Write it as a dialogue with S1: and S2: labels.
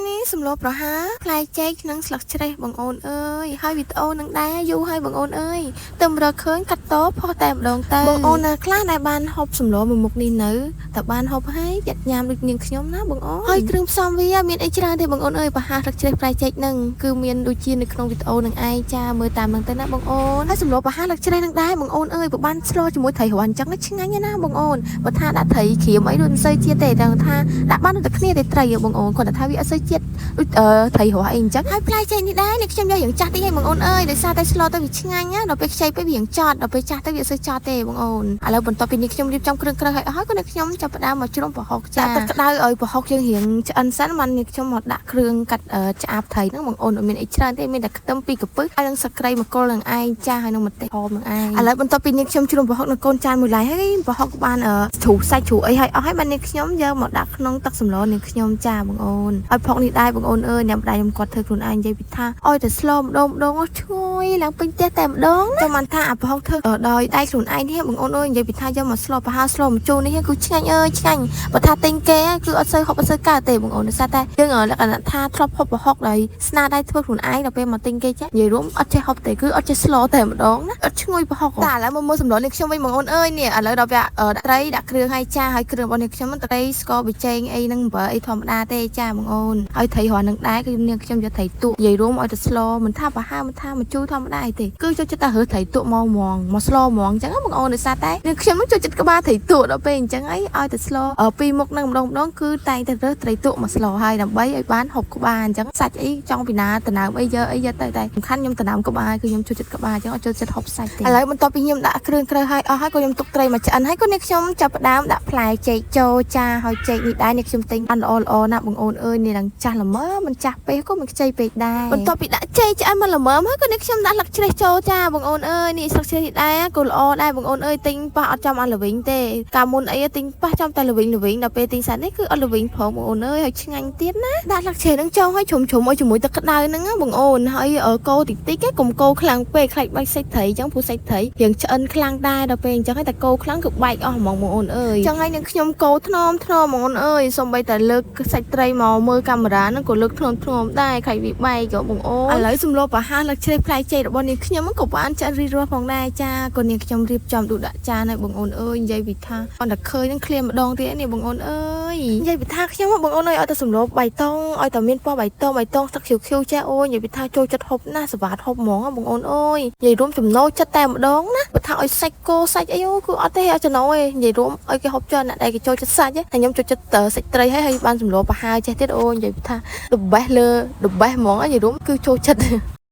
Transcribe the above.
S1: នេះសម្លប្រហើរផ្លែចេកនិងស្លឹកច្រេះបងអូនអើយហើយវីដេអូនឹងដែរយូរហើយបងអូនអើយទៅមករកឃើញកាត់តផុសតែម្ដងទៅបងអូនណាខ្លះដែលបានហូបសម្លមួយមុខនេះនៅតែបានហូបហើយយ៉ាត់ញ៉ាំដូចនាងខ្ញុំណាបងអូនហើយគ្រឿងផ្សំវាមានអីច្រើនទេបងអូនអើយប្រហើរស្លឹកច្រេះផ្លែចេកនឹងគឺមានដូចជានៅក្នុងវីដេអូនឹងឯងចាមើលតាមនឹងទៅណាបងអូនហើយសម្លប្រហើរស្លឹកច្រេះនឹងដែរបងអូនអើយបើបានស្លជាមួយត្រីរ៉ស់អញ្ចឹងឆ្ងាញ់ណាស់បងអូនបើថាដាក់ត្រីក្រៀមអីដូចមិនសូវជាតិទេតែថាដាក់បានដូចតែគ្នាទេត្រីបងអូនគាត់ថាវាអត់សូវជាតិដូចត្រីរ៉ស់អីអញ្ចឹងហើយផ្លែចេកនេះដែរនេះខ្ញុំយករៀងចាស់តិចឲ្យបងអូនអើយដោយសារតែស្លទៅវាឆ្ងាញ់ណាដល់ពេលខ្ចីពេកវារៀងចត់ដល់ពេលចាស់ទៅវាអត់សូវចត់ទេបងអូនឥឡូវបន្ទាប់ពីនេះខ្ញុំរៀបចំគ្រឿងក្រៅឲ្យអស់ហើយក៏នេះខ្ញុំចាប់ផ្ដើមមកជ្រុំប្រហុកចាទឹកក្តៅឲ្យប្រហុកយើងរៀងឆ្អិនសិនបាននេះខ្ញុំមកដាក់គ្រឿងកាត់ឆ្អាបត្រីហ្នឹងបងអូនអត់មានអីច្រើនទេមានតែខ្ទឹមពីរកំពឹសហើយនឹងស្លឹកគ្រៃមួយកល់នឹងឯងចាហើយនឹងម្ទេសហមនឹងឯងឥឡូវបន្ទាប់ពីនេះខ្ញុំជ្រុំប្រហុកនៅកូនចានមួយឡៃហើយប្រហុកបានជ្រុះសាច់ជ្រុះអីហើយអស់ហើយបាននេះខ្ញុំយកមកដាក់ក្នុងទឹកសម្លនេះខ្ញុំចាបងអូនហើយផុកនេះដែរបងអូនអើយអ្នកម្ដាយខ្ញុំគាត់ធ្វើខ្លួនឯងនិយាយពីថាឲ្យតែស្លម្ដងម្ដងឈ្ងុយឡើងពេញផ្ទះតែម្ដងចាំបានថាអាប្រហុកធ្វើដោយដៃខ្លួនឯងនេះបងអូនអើយនិយាយពីថាយកមកស្លប្រហើស្លម្ជូរនេះគឺឆ្ងាញ់អើយឆ្ងាញ់បើថាទិញគេគឺអត់សូវហូបអត់សូវកើតទេបងអូនដោយសារតែយើងលក្ខណៈថាធ្លាប់ហូបប្រហុកដោយស្នាដៃធ្វើខ្លួនឯងដល់ពេលមកទិញគេចេះនិយាយរួមអត់ចេះហូបទេគឺអត់ចេះស្លតែម្ដងណាអត់ឈ្ងុយប្រហុកតែឥឡូវមកមើលសម្លនេះខ្ញុំវិញបងអូនអើយនេះឥឡូវដល់វាដាក់ត្រីដាក់គ្រឿងឲ្យចាហើយគ្រឿងរបស់នេះខ្ញុំត្រីស្ករប៊ីចេងអីហ្នឹងអំបិលអីធម្មតាទេចាបងអូនហើយត្រីរ៉ស់នឹងដែរគឺនាងខ្ញុំយកត្រីទក់និយាយរួមឲ្យតែស្លមិនថាប្រហើមិនថាម្ជូរធម្មតាអីទេគឺចូលចិត្តតែរើសត្រីទក់មកហ្មងមកស្លហ្មងអញ្ចឹងបងអូនដោយសារតែនាងខ្ញុំនឹងចូលចិត្តក្បាលត្រីទក់ដល់ពេលអញ្ចឹងអីឲ្យតែស្លពីមុខនឹងម្ដងម្ដងគឺតែងតែរើសត្រីទក់មកស្លហើយដើម្បីឲ្យបានហូបក្បាលអញ្ចឹងសាច់អីចង់ពីណាតំណើមអីយកអីយកទៅតែសំខាន់ខ្ញុំតំណើមក្បាលគឺខ្ញុំចូលចិត្តក្បាលអញ្ចឹងអត់ចូលចិត្តហូបសាច់ទេឥឡូវបន្ទាប់ពីខ្ញុំដាក់គ្រឿងក្រៅហើយអស់ហើយក៏ខ្ញុំទុកត្រីមកឆ្អិនហើយក៏នេះខ្ញុំចាប់ផ្ដើមដាក់ផ្លែចេកចូលចាហើយចេកនេះដែរនេះខ្ញុំទិញបានល្អល្អណាស់បងអូនអើយនេះឡើងចាស់ល្មមមិនចាស់ពេកក៏មិនខ្ចីពេកដែរបន្ទាប់ពីដាក់ចេកឆ្អិនមកល្មមហើយក៏នេះខ្ញុំដាក់ស្លឹកជ្រេះចូលចាបងអូនអើយនេះស្លឹកជ្រេះនេះដែរក៏ល្អដែរបងអូនអើយទិញប៉ះអត់ចំអត់ល្វីងទេកាលមុនអីទិញប៉ះចំតែល្វីងល្វីងដល់ពេលទិញសាច់នេះគឺអត់ល្វីងផងបងអូនអើយហើយឆ្ងាញ់ទៀតណាដាក់ស្លឹកជ្រេះនឹងចូលហើយជ្រុំជ្រុំឲ្យជាមួយទឹកក្តៅហ្នឹងណាបងអូនហើយកូរតិចតិចកុំកូរខ្លាំងពេកខ្លាចបែកសាច់ត្រីអញ្ចឹងព្រោះសាច់ត្រីរៀងឆ្អិនខ្លាំងដែរដល់ពេលអញ្ចឹងហើយតែកូរខ្លាំងគឺបែកអស់ហ្មងបងអូនអើយចឹងហើយនឹងខ្ញុំកូរថ្នមថ្នមបងអូនអើយសំបីតែលើកសាច់ត្រីមកមើលកាមេរ៉ាហ្នឹងក៏លើកថ្នមថ្នមដែរខ្លាចវាបែកក៏បងអូនឥឡូវសម្លប្រហើរស្លឹកជ្រេះផ្លែចេករបស់នាងខ្ញុំក៏បានចាក់រីរស់ផងដែរចាក៏នាងខ្ញុំរៀបចំដួសដាក់ចានឲ្យបងអូនអើយនិយាយពីថាអត់តែឃើញនឹងឃ្លាម្ដងទៀតនេះបងអូនអើយនិយាយពីថាខ្ញុំបងអូនអើយឲ្យតែសម្លបៃតងឲ្យតែមានពណ៌បៃតងបៃតងទឹកខៀវខៀវចាអូយនិយាយពីថាចូលចិត្តហូបណាស់សវ៉ាតហូបហ្មងបងអូនអើយនិយាយរួមចំណូលចិត្តតែម្ដងណាបើថាឲ្យសាច់គោសាច់អីអូគឺអត់ទេអត់ចំណូលទេនិយាយរួមឲ្យគេហូបចុះអ្នកដែលគេចូលចិត្តសាច់តែខ្ញុំចូលចិត្តសាច់ត្រីហើយហើយបានសម្លប្រហើរចេះទៀតអូនិយាយពីថា the best លើ the best ហ្មងនិយាយរួមគឺចូលចិត្ត។